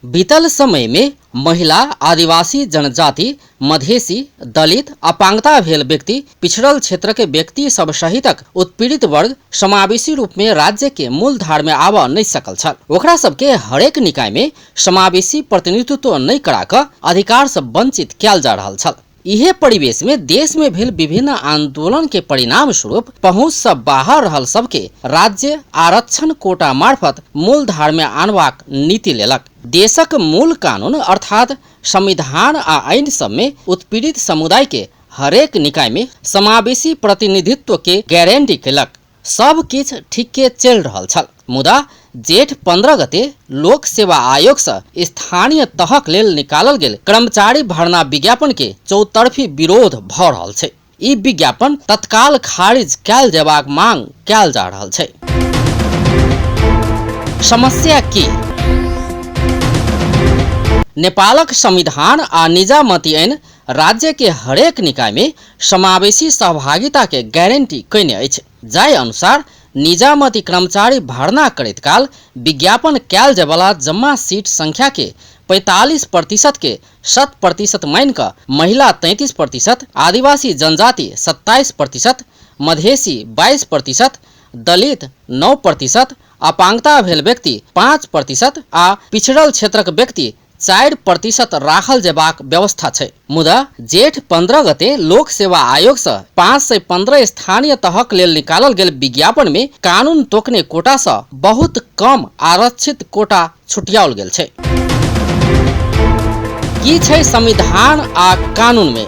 बीतल समय में महिला, आदिवासी जनजाति, मधेसी, दलित, अपांगता भेल व्यक्ति, पिछड़ल क्षेत्र के व्यक्ति सब सहितक उत्पीड़ित वर्ग समावेशी रूप में राज्य के मूल धार में आबऽ नहि सकल छल। ओकरा सबके हरेक निकाय में समावेशी प्रतिनिधित्व नहि करा कऽ अधिकार से वंचित कयल जा रहल छल। इहे परिवेश में देश में भेल विभिन्न आंदोलन के परिणाम स्वरूप पहुंच से बाहर रहल सबके राज्य आरक्षण कोटा मार्फत मूल धार में आनबाक नीति लेलक। देशक मूल कानून अर्थात संविधान आ ऐन सब में उत्पीड़ित समुदाय के हरेक निकाय में समावेशी प्रतिनिधित्व के गारंटी केलक। सब किछु ठीके चलि रहल छल, मुदा जेठ 15 गते लोक सेवा आयोग से स्थानीय तहक लेल निकालल गेल कर्मचारी भर्ना विज्ञापन के चौतरफी विरोध भ रहल छै। ई विज्ञापन तत्काल खारिज कयल जेबाक मांग कयल जा रहल छै। समस्या की? नेपालक संविधान आ निजामती ऐन राज्य के हरेक निकाय में समावेशी सहभागिता के गारंटी कयने अछि। जाहि अनुसार निजामती कर्मचारी भर्ना करैत काल विज्ञापन कयल जायवला जमा सीट संख्या के 45% के 100% मानि कऽ महिला 33%, आदिवासी जनजाति 27%, मधेसी 22%, दलित 9%, अपांगता भेल व्यक्ति 5% आ पिछड़ल क्षेत्रक व्यक्ति 4% राखल जेबाक व्यवस्था छै। मुदा जेठ 15 गते लोक सेवा आयोग सँ 515 स्थानीय तहक लेल निकालल गेल विज्ञापन में कानून तोकने कोटा सँ बहुत कम आरक्षित कोटा छुटियाओल गेल छै। की छै संविधान आ कानून में?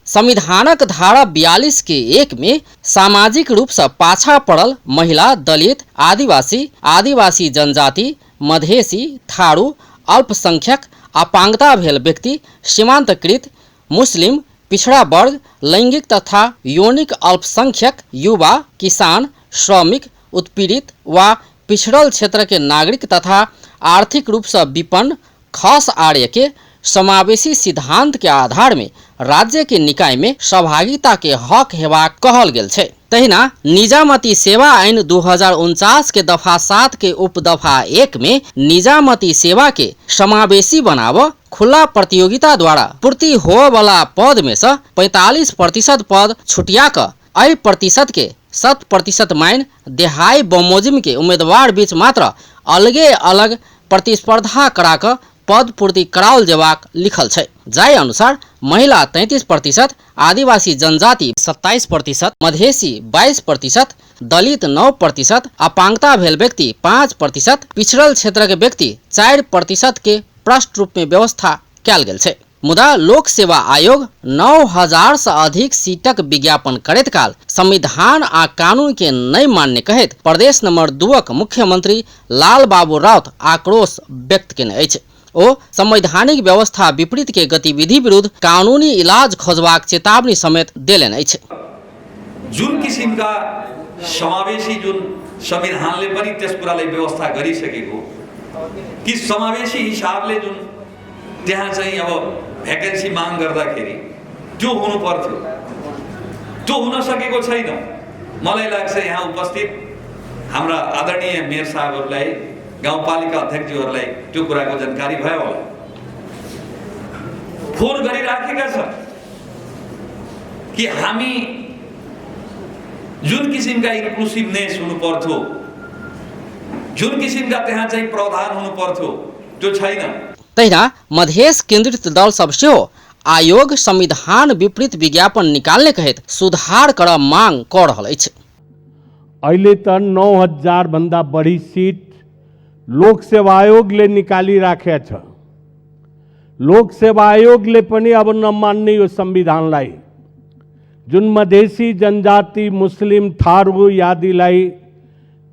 संविधानक धारा 42 के 1 में सामाजिक रूप सँ पाछा पड़ल महिला, दलित, आदिवासी, आदिवासी जनजाति, मधेसी, थारू, अल्पसंख्यक, अपांगता भेल व्यक्ति, सीमांतकृत, मुस्लिम, पिछड़ा वर्ग, लैंगिक तथा यौनिक अल्पसंख्यक, युवा, किसान, श्रमिक, उत्पीड़ित वा पिछड़ल क्षेत्र के नागरिक तथा आर्थिक रूप सँ विपन्न खस आर्य के समावेशी सिद्धांत के आधार में राज्य के निकाय में सहभागिता के हक हेबाक कहल गेल छै। तहिना निजामती सेवा ऐन 2049 के दफा 7 के उपदफा 1 में निजामती सेवा के समावेशी बनाब खुला प्रतियोगिता द्वारा पूर्ति होवला पद में से 45% पद छुटिया क एहि प्रतिशत के 100% मानि देहाई बमोजिम के उम्मीदवार बीच मात्र अलगे अलग प्रतिस्पर्धा करा कऽ पद पूर्ति कराओल जेबाक लिखल छै। जाहि अनुसार महिला 33%, आदिवासी जनजाति 27%, मधेसी 22%, दलित 9%, अपांगता भेल व्यक्ति 5%, पिछड़ल क्षेत्रक व्यक्ति 4% के प्रष्ट रूप में व्यवस्था कयल गेल छै। मुदा लोक सेवा आयोग 9000 सँ अधिक सीटक विज्ञापन करैत काल संविधान आ कानून के नहि मान्य कहैत प्रदेश नंबर 2 क मुख्यमंत्री लाल बाबू राउत आक्रोश व्यक्त केने अछि। ओ संवैधानिक व्यवस्था विपरीत के गतिविधि विरुद्ध कानूनी इलाज खोजबाक चेतावनी समेत देलनि अछि। जुन किसिमका समावेशी जुन संविधानले पनि त्यस कुरालाई व्यवस्था गरिसकेको कि समावेशी हिसाबले जुन त्यहाँ चाहिँ अब भ्याकेन्सी माग गर्दाखेरि त्यो हुनु पर्थ्यो, त्यो हुन सकेको छैन। मलाई लाग्छ यहाँ उपस्थित हाम्रा आदरणीय मेयर साहबहरूलाई, गाउँपालिका अध्यक्षज्यूहरूलाई त्यो कुराको जानकारी भयो होला। फोन गरिराखेका छन् कि हामी जुन किसिमका इन्क्लुसिभनेस हुनु पर्थ्यो, जुन किसिमका त्यहाँ चाहिँ प्रावधान हुनु पर्थ्यो, त्यो छैन। तहिना मधेश केन्द्रित दल सब सेहो आयोग संविधान विपरीत विज्ञापन निकालने कहैत सुधार करऽ मांग कऽ रहल अछि। अहिले त 9000 भन्दा बढी सिट लोक सेवा आयोगले निकालिराखेको छ। लोक सेवा आयोगले पनि अब नमान्ने यो संविधानलाई, जुन मधेसी जनजाति मुस्लिम थारू आदिलाई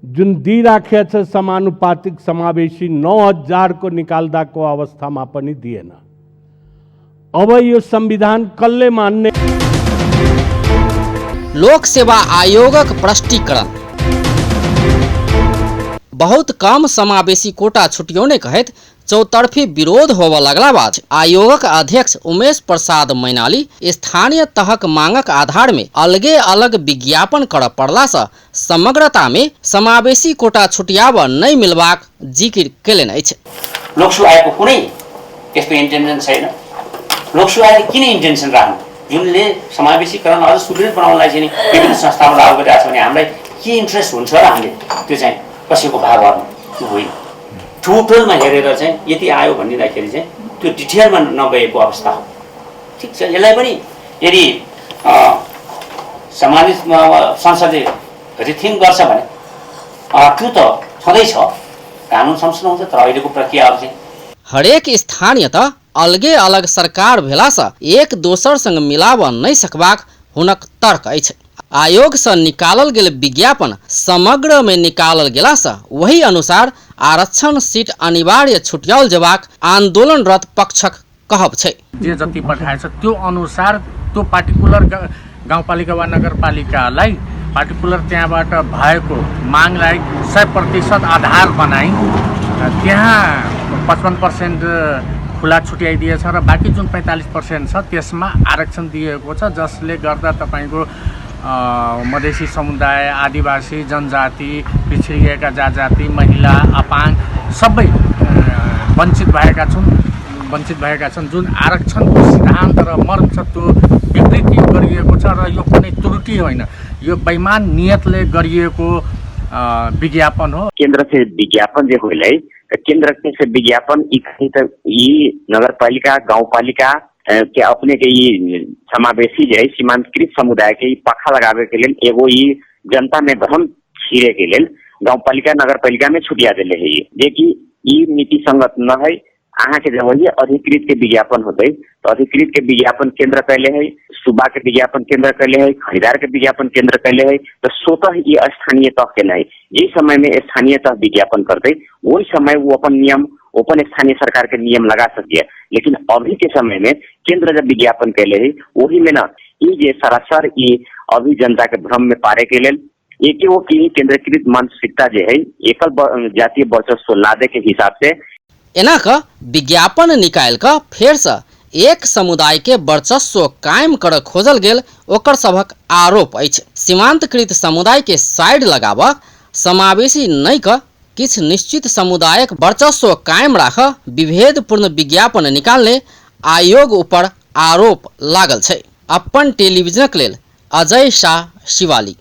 जुन दिइराखेको छ समानुपातिक समावेशी 9000 को निकाल्दाको अवस्थामा पनि दिएन। अब यो संविधान कसले मान्ने? लोक सेवा आयोगक प्रष्टीकरण। बहुत कम समावेशी कोटा छुटियौने कहैत चौतर्फी विरोध होबय लगला बाद आयोगक अध्यक्ष उमेश प्रसाद मैनाली स्थानीय तहक मांगक आधार में अलगे अलग विज्ञापन करय पड़ला सँ समग्रता में समावेशी कोटा छुटियाबऽ नहि मिलबाक जिकिर केलनि अछि। लोकसेवा आयोगको कुनै त्यस्तो इन्टेन्सन छैन। लोकसेवा आयोगले किन इन्टेन्सन राख्नु, जुनले समावेशीकरण अझ सुदृढ बनाउनलाई चाहिँ नि विभिन्न संस्थामा लागू गरिरहेको छ भने हामीलाई के इन्ट्रेस्ट हुन्छ र हामीले त्यो चाहिँ कसैको भाग गर्नु त्यो होइन। टोटलमा हेरेर चाहिँ यति आयो भनिँदाखेरि चाहिँ त्यो डिटेलमा नगएको अवस्था हो। ठिक छ, यसलाई पनि यदि सम्मानित संसदले रिथिङ्क गर्छ भने त्यो त छँदैछ, कानुन संशोधन हुन्छ, तर अहिलेको प्रक्रियाहरू चाहिँ हरेक स्थानीय तह अलगे अलग सरकार भेलासँ एक दोसर संग मिलाबऽ नहि सकबाक हुनक तर्क अछि। आयोग सँ निकालल गेल विज्ञापन समग्र मे निकालल गेलासँ ओहि अनुसार आरक्षण सीट अनिवार्य छुटियाओल जेबाक आंदोलनरत पक्षक कहब छै। जे जति पठाएछ त्यो अनुसार त्यो पार्टिकुलर गाउँपालिका वा नगरपालिकालाई पार्टिकुलर त्यहाँबाट भएको मागलाई 100% आधार बनाई त्यहाँ 55% खुला छुट्याइदिएछ र बाँकी जुन 45% छ त्यसमा आरक्षण दिएको छ, जसले गर्दा तपाईँको मधेसी समुदाय, आदिवासी, जनजाति, पिछडिएका जात जाति, महिला, अपाङ्ग सबै वञ्चित भएका छन्। जुन आरक्षणको सिद्धान्त र मर्म छ त्यो विपरीत गरिएको छ र यो कुनै त्रुटि होइन, यो बेइमान नियतले गरिएको विज्ञापन हो। केंद्र से विज्ञापन जे होलै त केंद्र से विज्ञापन ई नगरपालिका गाउँपालिका के अपने के ई समावेशी जे है सीमांतकृत समुदाय के ई पाखा लगावे के लेल एगो ई जनता में भ्रम छीरे के लेल गाउँपालिका नगरपालिका में छुटिया देले है, जे कि ई नीति संगत न है। अहाँ के जब वही अधिकृत के विज्ञापन होते तो अधिकृत के विज्ञापन केंद्र कैले है, सूबा के विज्ञापन केंद्र कैले है, खरीदार के विज्ञापन केंद्र कैले है, तो स्वतः ये स्थानीय तह के नहीं। जिस समय में स्थानीय तह विज्ञापन करते वही समय वो अपन नियम अपन स्थानीय सरकार के नियम लगा सकिए, लेकिन अभी के समय में केंद्र जब विज्ञापन कैले है वही में न ई जे सरासर ई अभी जनता के भ्रम में पारे के लेल एक वो की केंद्रीकृत मानसिकता जे है एकल जातीय वर्चस्व लादे के हिसाब से एना क विज्ञापन निकालि कऽ फेरसँ एक समुदाय के वर्चस्व कायम करऽ खोजल गेल ओकर सभक आरोप अछि। सीमांतकृत समुदाय के साइड लगाबऽ समावेशी नहि कऽ किछु निश्चित समुदायक वर्चस्व कायम राखऽ विभेदपूर्ण विज्ञापन निकालने आयोग ऊपर आरोप लागल छै। अपन टेलीविजनक लेल अजय शाह, शिवाली।